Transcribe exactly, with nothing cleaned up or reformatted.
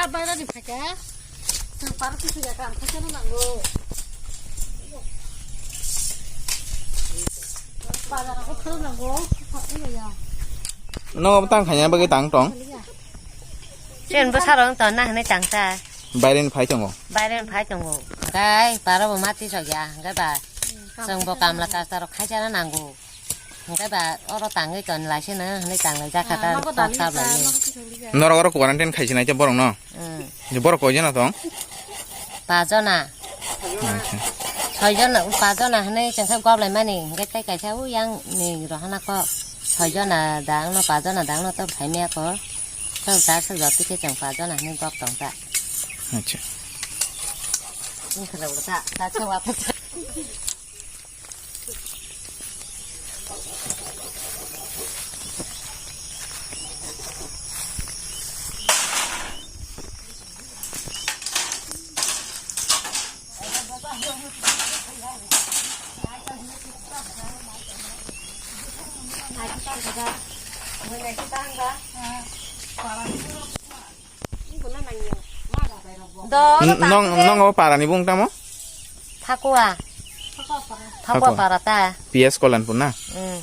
Bazar ni phaikha. Chwng park ni phaikha, kaisa no nango. Bazar o thang nango. Nogo tang khaina bagwi tang tong. Chen bo sarong ton na hwnwi tang ta. Baire ni phai tongo. Baire ni phai tongo. Gai paro bo mati sok ya. Gai ba. Chwng bo kamla kasta rok khaisa no nango. Hwnkhe ba oro tangwi ton lai se no hwnwi tanglai jakha ta, nogo ta dali sab lai ta, ye. Nogo ta dali ta. Norok oro quarantine khai sinai te borok no? Hmm. Je borok koi jona tong? Pajona. Acha. Soijona, pajona hwnwi chwngkhe goblai mani, hwnkhe tei kaisa u yang ni rohana ko soijona dang no, pajona dang no to phaimya ko. To ta se jotike chwng pajona hwnwi gok tong ta. Acha. Wngkha rok ta, ta se wa ta. Do, N-, nong, nong o para ni bung tamo? Phakua. Phakua. Phakua para ta. P S Kolyanpur na? Hmm.